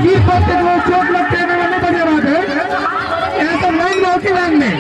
गिर पड़ते तो चोट लगते हैं, नहीं बढ़िया बात है। यहाँ तो लाइन में होती लाइन में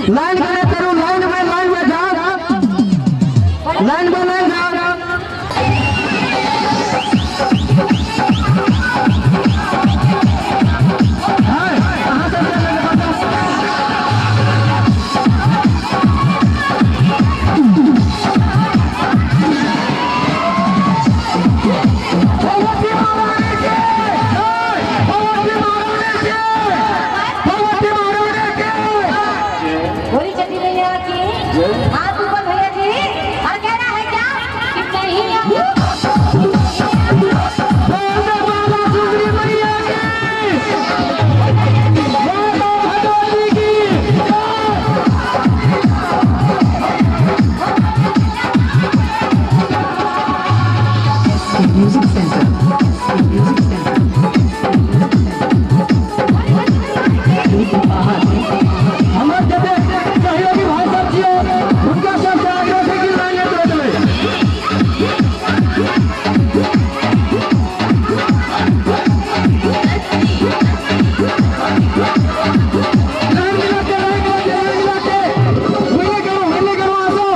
लाइन करू, लाइन में जाओ, लाइन में लाइन जाओ। हाथ ऊपर भैया जी, और कह रहा है क्या कि नहीं Music Center. Music Center. हमारे सहयोगी भाई साहब जी उनका सबसे आग्रह है कि लाइन में चले। लाइन मिलाते, लाइन मिलाते, लाइन मिलाते, हल्ले करो, हल्ले करो, आसो।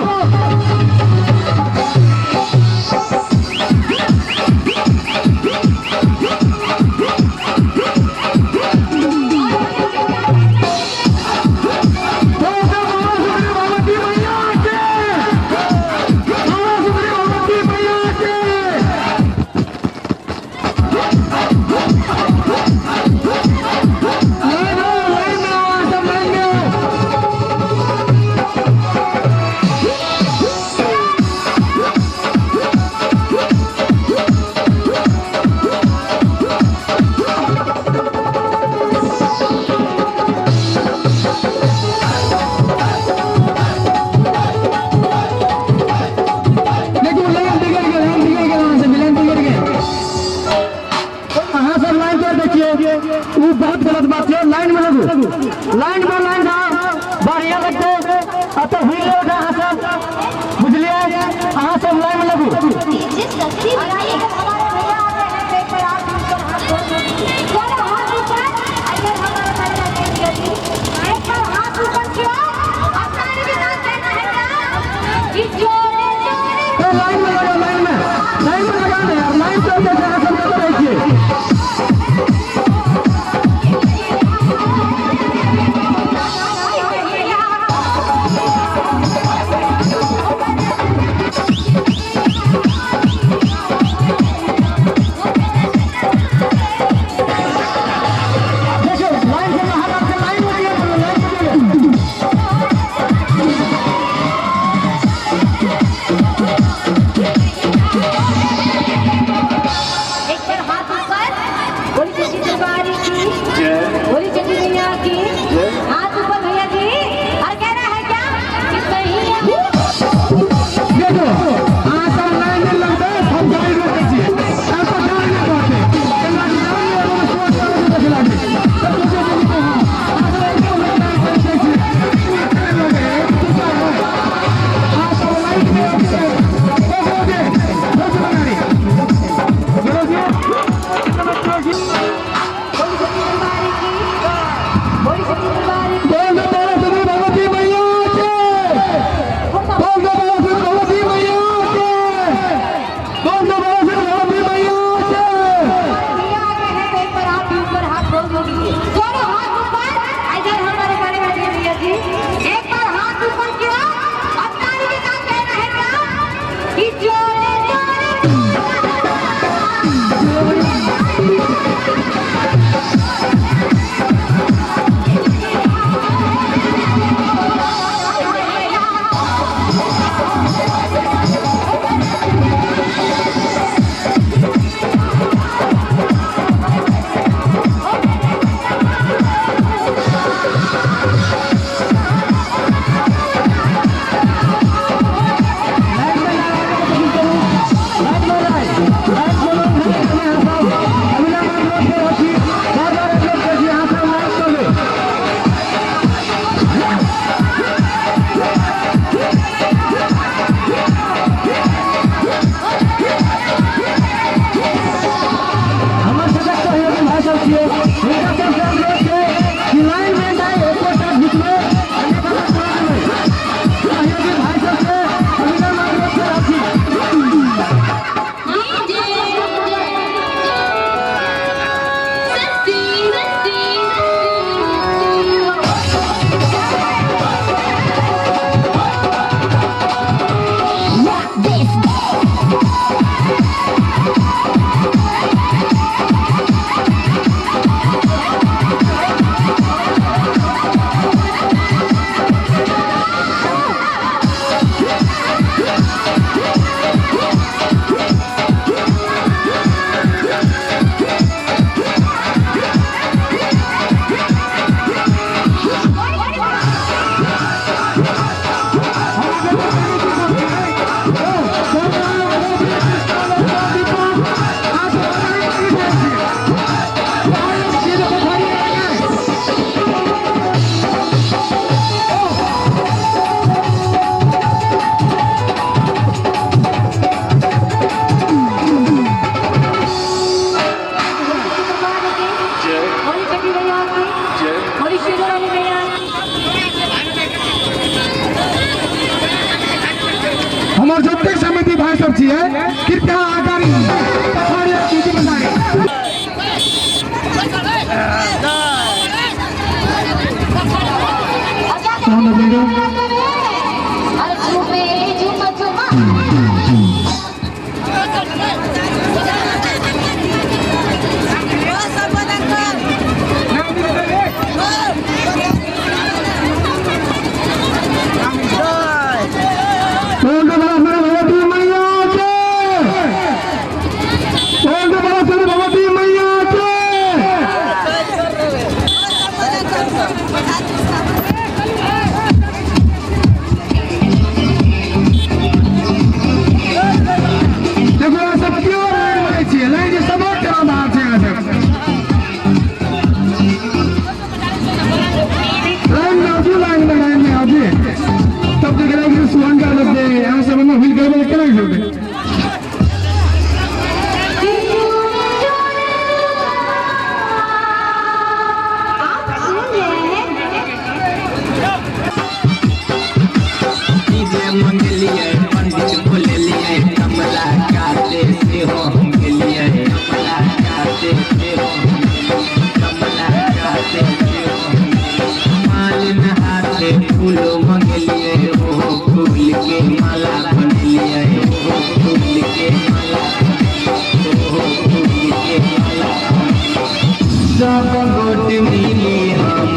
सब गोट मिली हम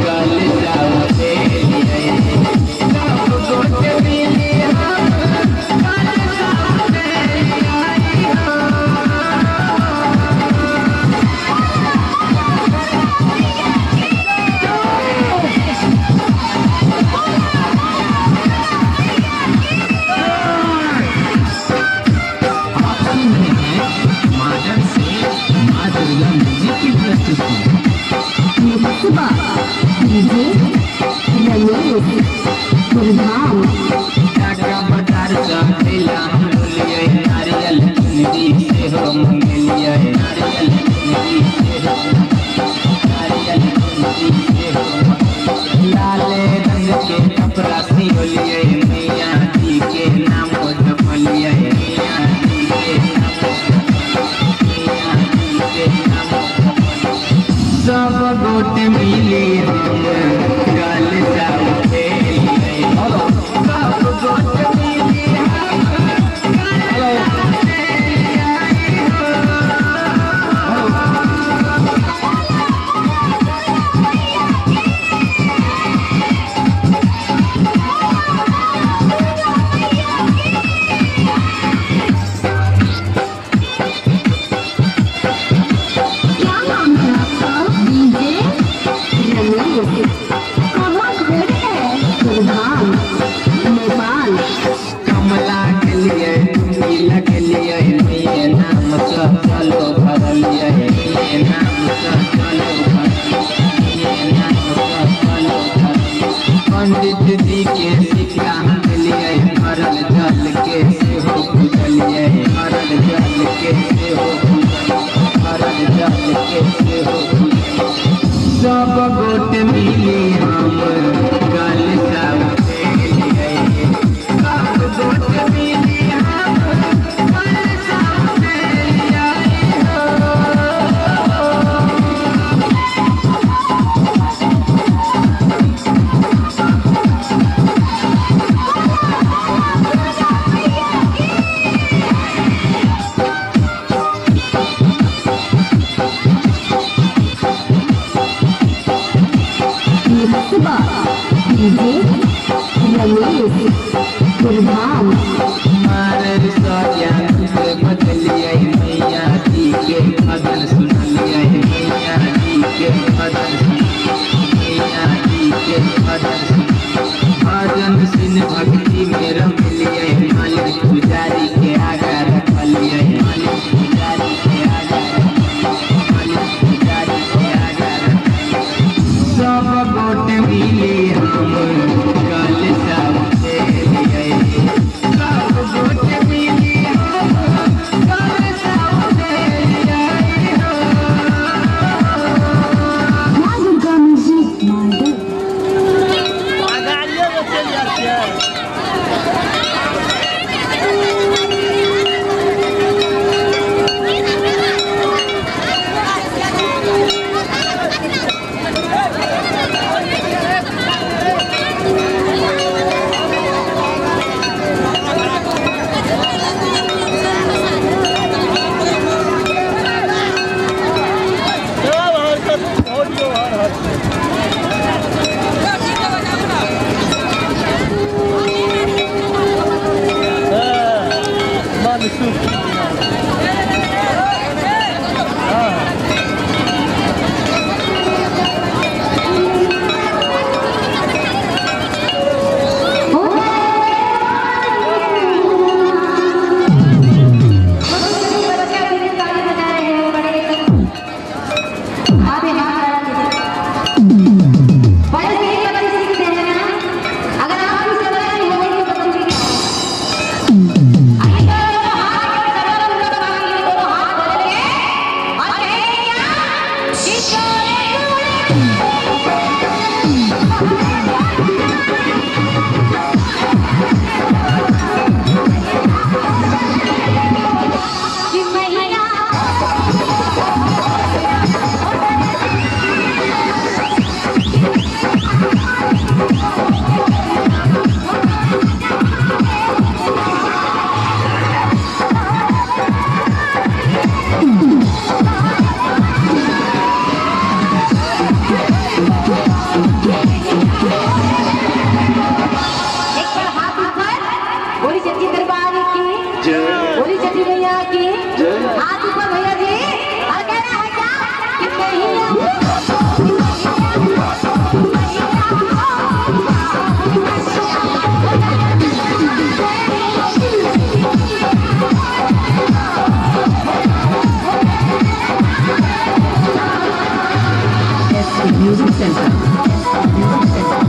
गल जाते सब गोट मिली हम गल जाते आई हो। आप सुन रहे हैं मादर से माँ दुर्गा म्यूजिक की प्रस्तुति। डीजे रमेश प्रधान। टाका बाजार चढ़ैला हम लोलियै नारियल चुनरी सेहो मंगेलियै नारियल चुनरी सेहो नारियल चुनरी सेहो लाले रंग के कपड़ा सियोलियै मैया जी के नाम जपलियै मैया जी के नाम मैया जी के नाम सब गोट मिली हम गल जाते सब गोट मिली हम गल जाते आई हो। क्या नाम है आपका? डीजे रमेश। कहाँ घर है? प्रधान नेपाल। कमला के लिए डुबकी लगलियै मैये नाम सँ चलो भरलियै मैये नाम सँ चलो भरलियै नाम सँ चलो भरलियै पंडित जी के सिक्का हम देलियै भरल जल के सेहो पूजलियै भरल जल के सेहो पूजलियै भरल जल के सेहो पूजलियै सब गोट मिली हम गल जाते सब गोट मिली हम गल जाते आई हो। हाथ ऊपर भैया जी, और कहना है क्या कि Music Center. Music Center.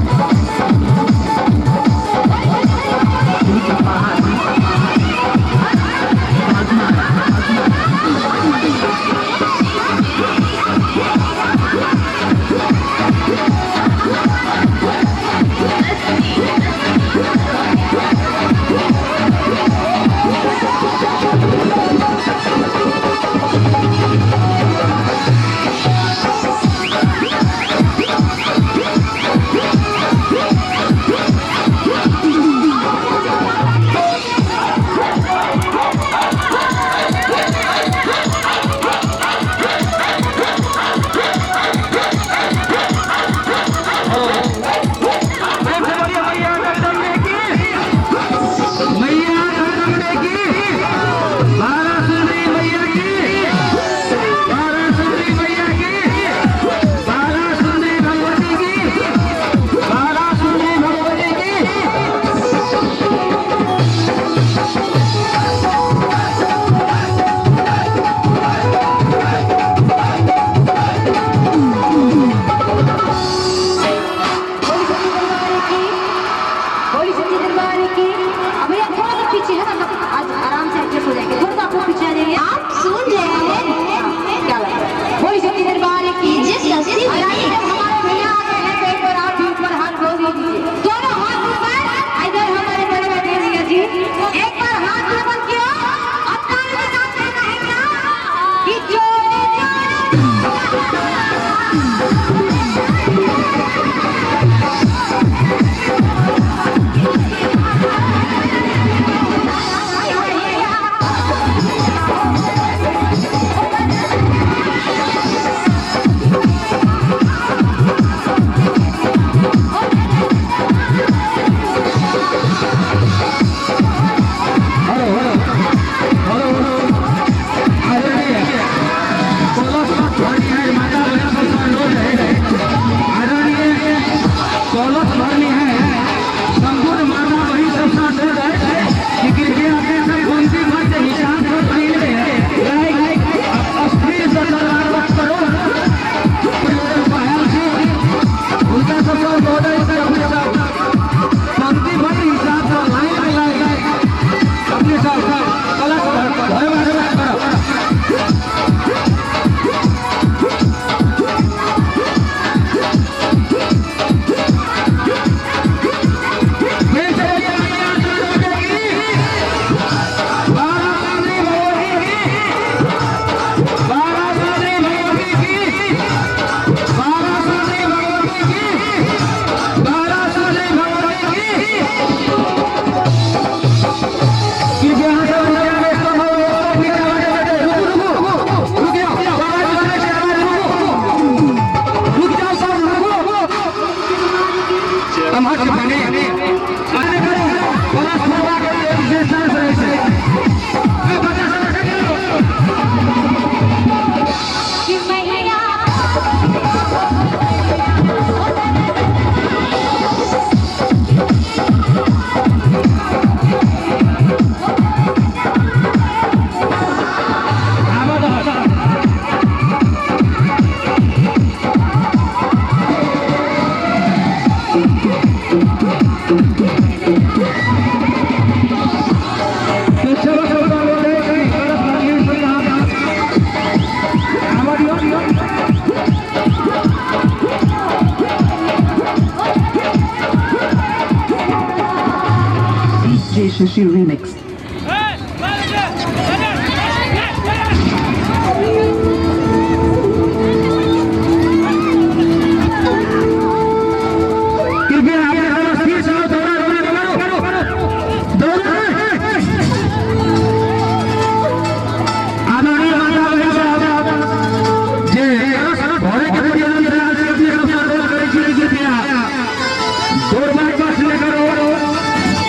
Shashi Remix.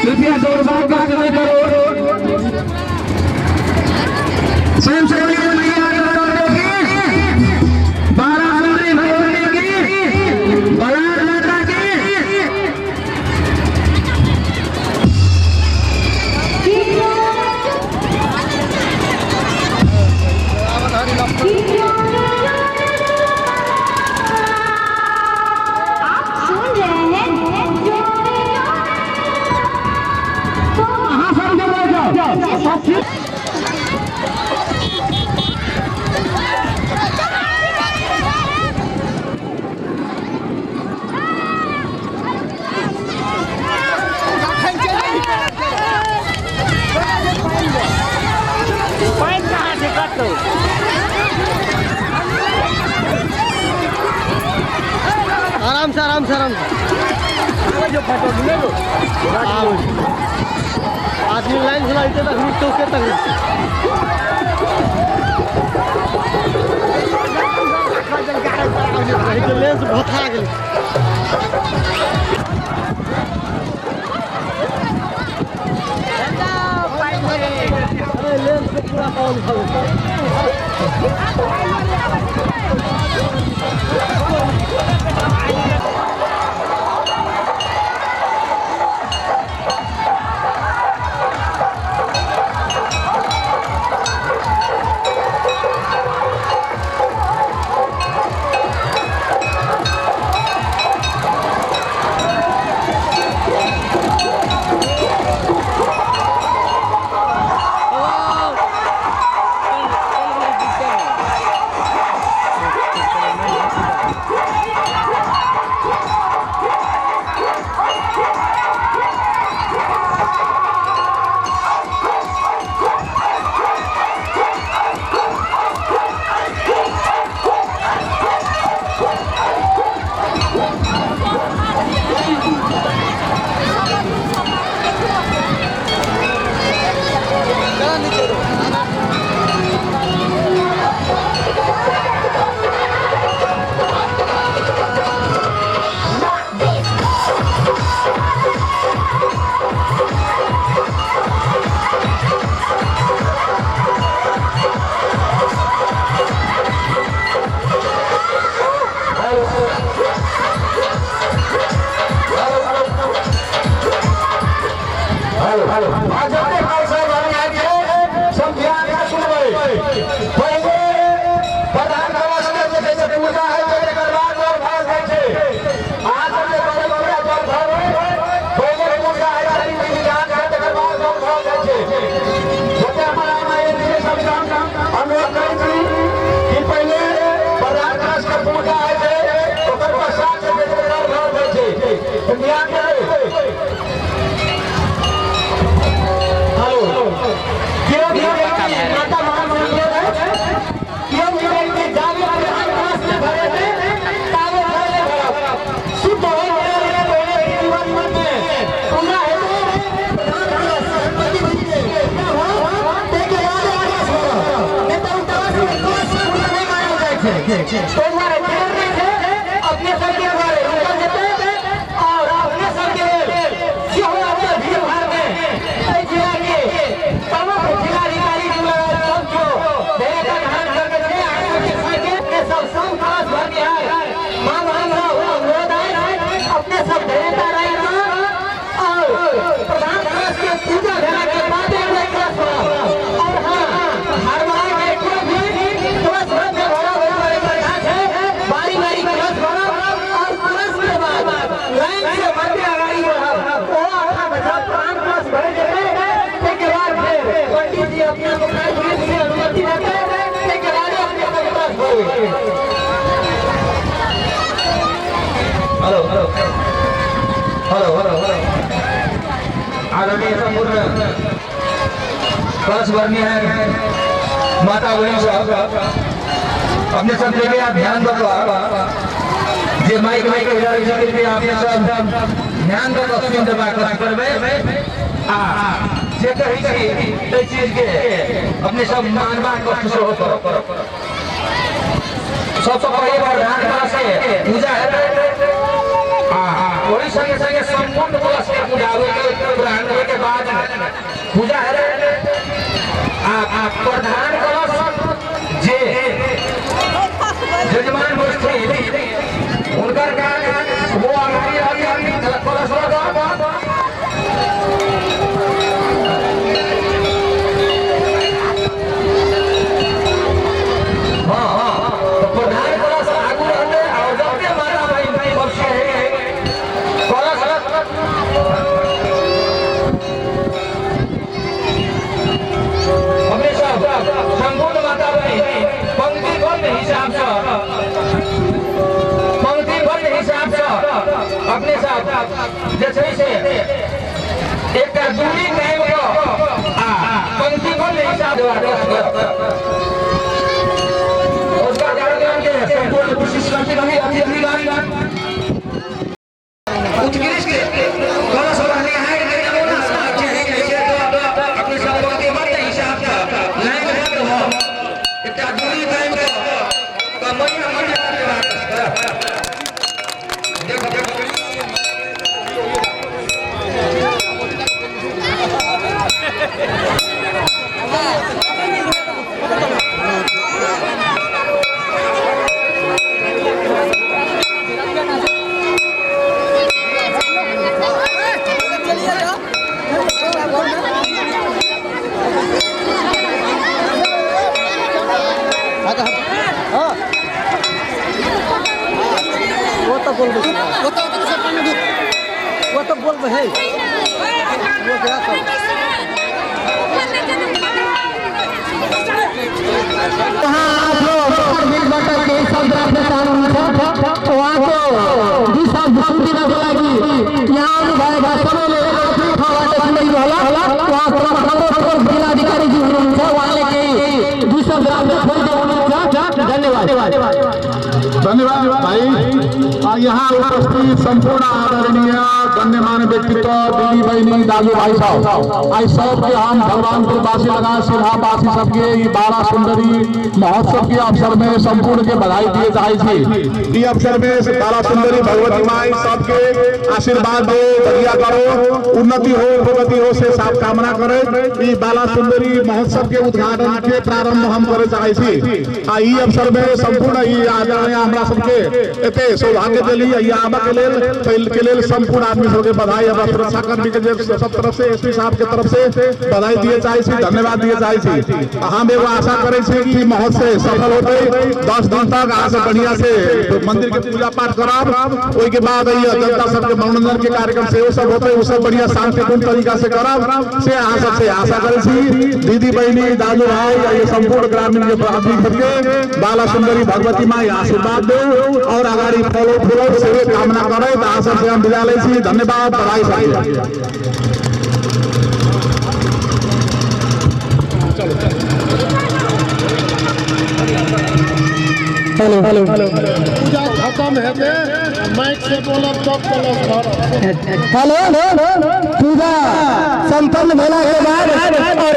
कृपया दौड़ भाग करो। आप सुन रहे हैं अहाँ सब जे बैठल आराम से आराम से आराम से आदमी लाइन से लाइते तक रुक चौके तक लेंस भथा गेल। अरे लेंस पे पूरा पानी खा गेल। अपने सबके द्वारे रुकल जेतै और अपने सबके सेहो अपना भीड़ भाड़ में एहि जिला के प्रमुख जिलाधिकारी द्वारा सब जो धैर्यता धारण करके छै, अहाँ सबके संगे अपने सब संग कलश भरनिहार माँ बहन सब अनुरोध है, अपने सब धैर्यता रहि कऽ और प्रधान कलश के पूजा भेला के बाद एक कलश भरब। और हाँ, हर बार के कोई भी कलश भर के भरा भरा बढ़िया छै, बारी बारी कलश भरब और कलश के बाद लाइन से मंदिर अगाड़ी बढ़ब। ओ अपना बच्चा प्राण कलश भर जेतै, ताहिके बाद फेर पंडित जी अपना मुखारविंद से अनुमति देतै, ताहिके बाद अपने सब कलश भरबै। Hello hello hello hello hello आदरणीय संपूर्ण कलश भरनिहार माता बहन सब अपने सब जगह आप ध्यान दो, जे माइक माइक कृपया अपने सब ध्यान दो सुन दबा कऽ करबै आ जे कहै छी ताहि चीज के अपने सब मानबाक कष्ट सेहो करब। सबसँ पहिले प्रधान कलश के पूजा हेतै आ ओहि संगे संगे संपूर्ण कलश के पूजा ग्रहण होय के बाद पूजा हेतै आ प्रधान कलश जे यजमान बैठथिन हुनकर काज वो अगाड़ी रहथिन कलश लऽ कऽ। एकटा दूरी बान्हि कऽ मैया मैया देखो देखो। वो तो बोल वो तो बोल है वो क्या सब आप लोग केही शब्द राख्न चाहनुहुन्छ? उहाँको दुई शब्द सुनिदिनको लागि यहाँ आउनुभएका सबैले आफ्नो ठाउँबाट सुनिदिनु होला। उहाँ जिल्लाधिकारीजी हुनुहुन्छ, उहाँले केही दुई शब्द राख्न खोज्दै हुनुहुन्छ। धन्यवाद। धन्यवाद भाइ। यहाँ उपस्थित सम्पूर्ण आदरणीय गण्यमान्य व्यक्तित्व, दिदी बहिनी, दाजुभाइ सब, आई सबके हम भगवानपुर वासी लगायत सिरहावासी सबके ई बाला सुंदरी महोत्सव के अवसर में संपूर्ण के बधाई दिए चाहे छी। ई अवसर में बाला सुंदरी भगवती माई सबके आशीर्वाद दो, बढ़िया करो, उन्नति हो, प्रगति हो से सब कामना करे। ई बाला सुंदरी महोत्सव के उद्घाटन के प्रारंभ हम करे चाहे छी। आ ई अवसर में संपूर्ण ई आदरणीय हमरा सबके एते सौभाग्य देली आबऽ के लेल संपूर्ण आदमी सबके बधाई। हमरा सुरक्षा कर्मी के सब तरफ से एसपी साहब के तरफ से बधाई दिए चाहे छी, धन्यवाद दिए चाहे छी। हम एगो आशा करे छी कि महोत्सव सफल होते, 10 दिन तक अहाँ सब बढ़िया से मंदिर के पूजा पाठ करब, ओहि के बाद जनता सबके मनोरंजन के कार्यक्रम सेहो सब होते, ओ सब बढ़िया शांतिपूर्ण तरीका से करब से अहाँ सबसे आशा करे छी। दीदी बहिनी, दाजू भाई, ये संपूर्ण ग्रामीण के आदमी सबके बाला सुंदरी भगवती माई आशीर्वाद दो और अगाडि फलो फूलो से कामना करे। अहाँ सबसे हम विदा लै छी। धन्यवाद, बधाई सबके। हेलो हेलो पूजा खत्म हेतै माइक से बोलब तब बोलब। हेलो, पूजा संपन्न भेला के बाद और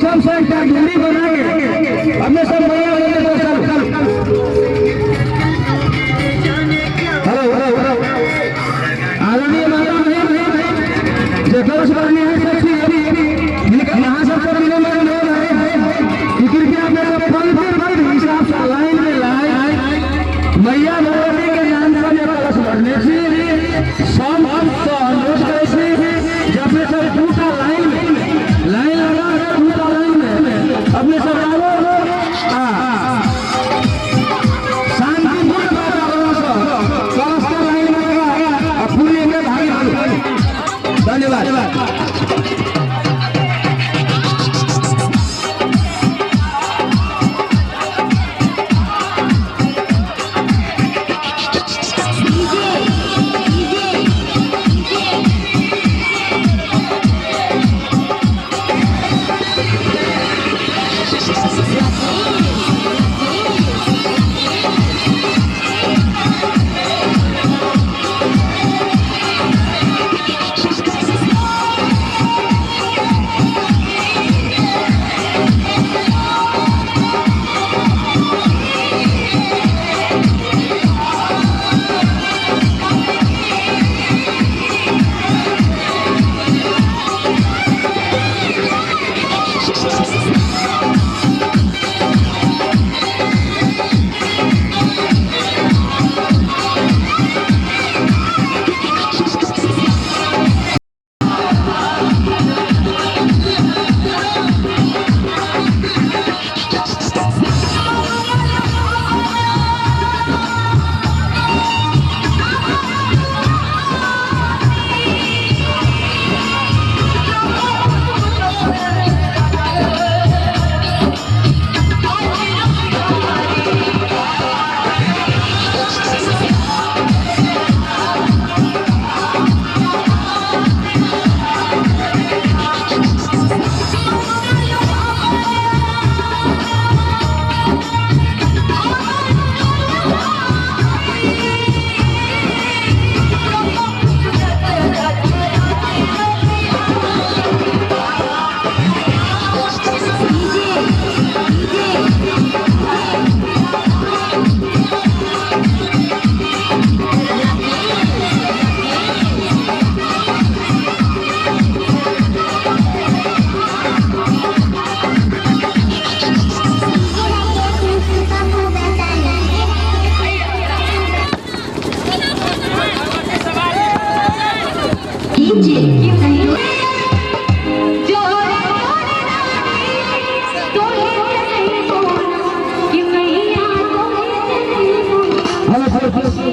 सिस्टम से एक दूरी बना के अपने सब मैया मंदिर पर चल। हेलो हेलो हेलो आदरणीय माता बहन जे कलश भरने है सब चीज यहाँ सब कर मिले मेरे लोग है कि कृपया अपने सब पंक्ति पर हिसाब से लाइन में लाए मैया भगवती के नाम से कलश भरने से सब से अनुरोध करे से जब सब पूरा लाइन में लाइन लगा पूरा लाइन में अपने सब आलो शांतिपूर्ण वातावरण से कलश के लाइन में लगा पूरी में भागी। धन्यवाद।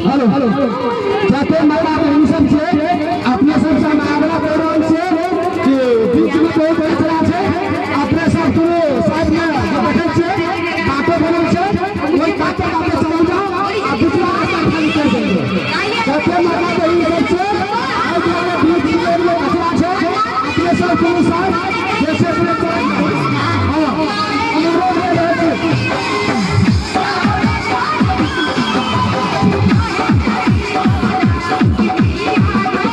हेलो हेलो जाते माता बहन सब छे अपने सब से आग्रह कर रहल छे कि बीच में बहुत कचरा छे अपने सब दुनू साइड में बैठल छे बातो बनल छे ओइ काते काते चलल जाओ आ दूसरा रास्ता खाली कर देंगे। जाते माता बहन सब छे आई दुआरे बीच में कचरा छे अपने सब दुनू साइड जैसे अपने चलल हां अनुरोध रहे छे। Thank you.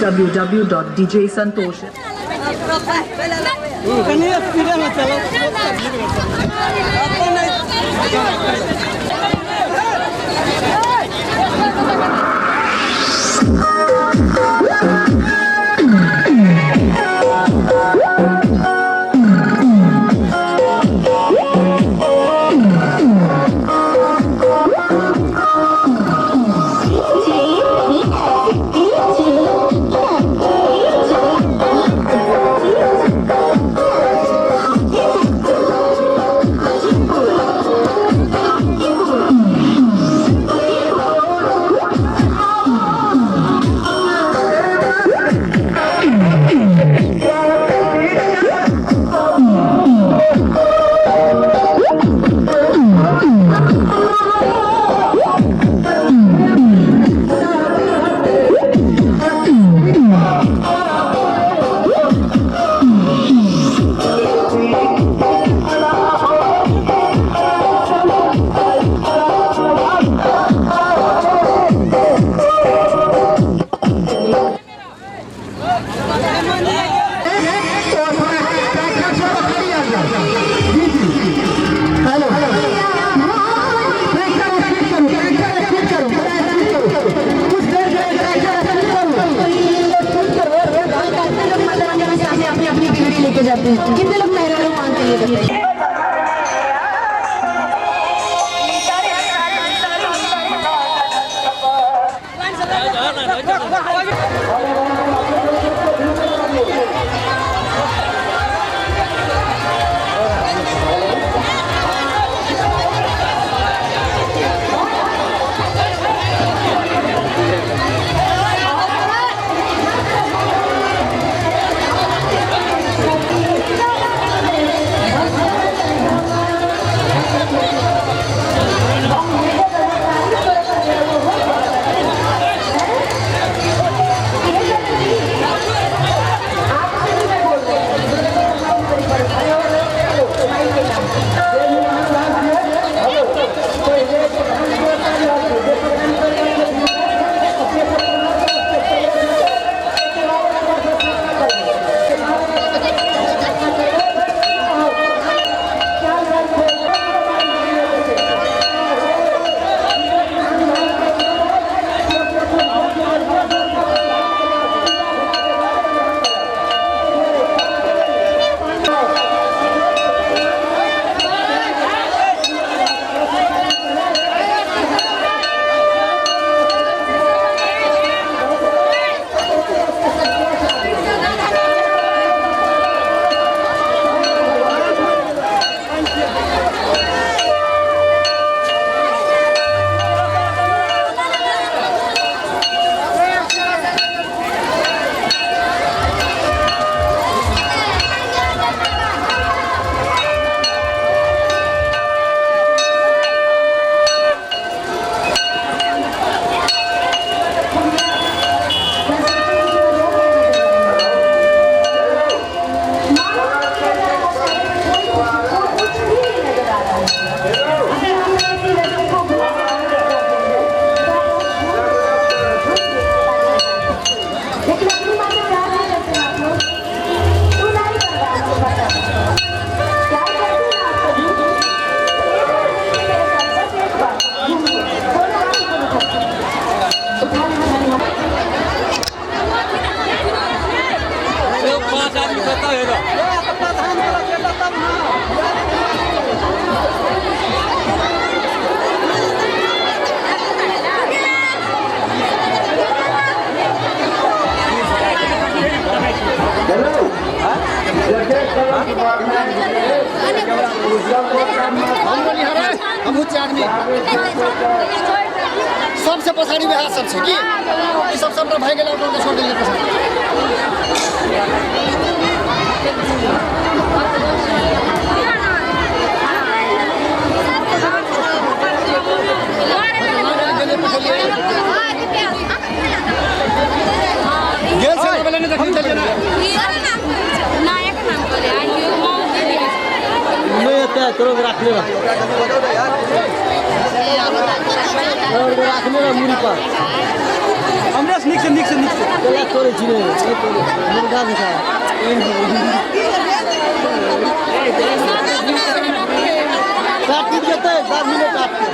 www.djsantosh. लेके जाते हैं। कितने लोग मेहरारू मानते हैं ये बताइए। सबसे पछाडि बिहार सब छ कि ई सब सबटा भइ गेल अपना छोड़ देलियै पछाडि। गेल से बेला नहीं देखली चलिए ना नायक नाम करे आइयो नहीं आता तुरंत रखने रखने मुड़ी पर। हमरे से निक से निक से निक से गला तोड़े छी रे मुर्गा देखा काट जेतै 10 मिनट आपके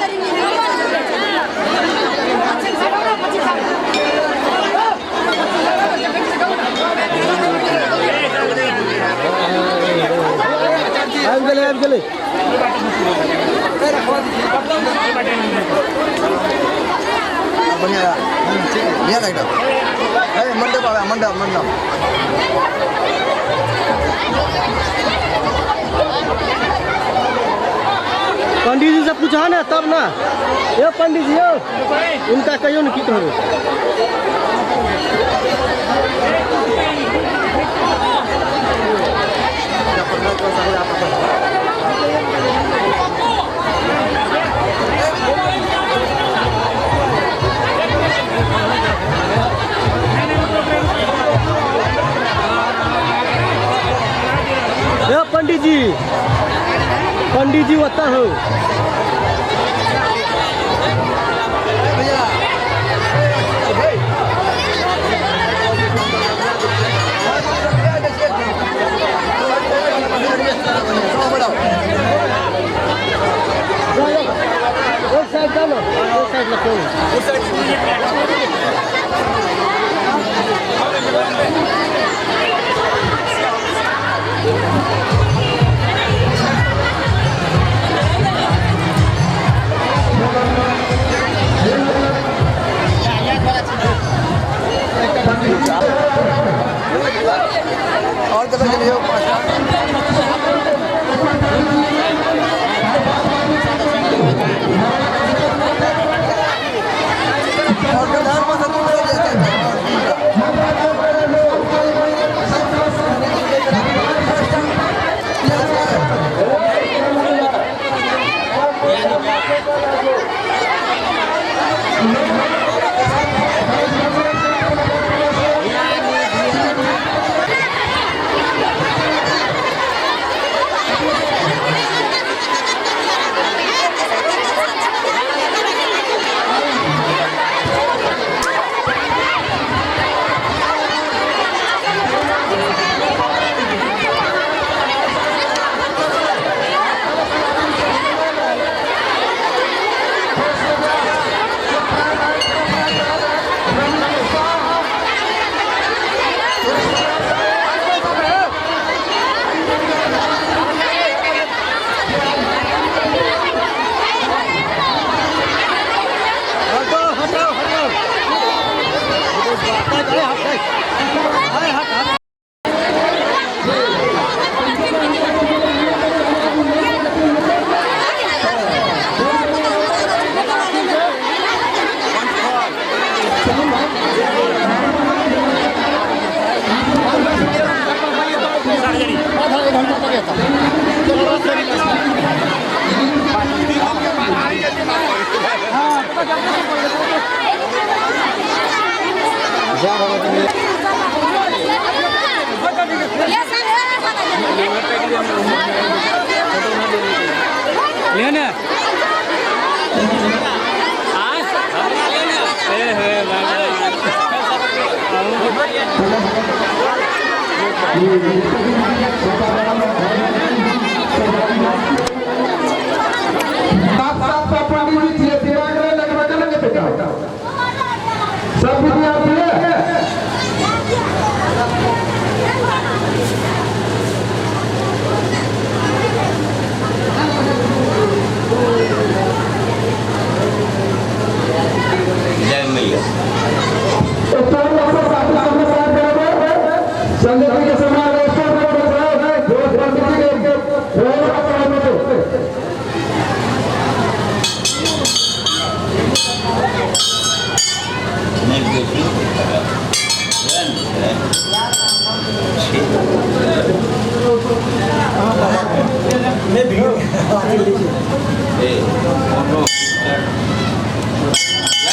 आबि गेलै आबि गेलै बढ़िया ठीक है बढ़िया लगता है मंडप आ मंडप मंडप पंडित जी से पूछा ना तब ना ये पंडित जी यो उनका कहियो ना की कहबो पंडित जी पंडित जी होता हो एक साइड डालो एक साइड रखो और कब चले जाओ सब विद्यार्थी जय मैया मैं भी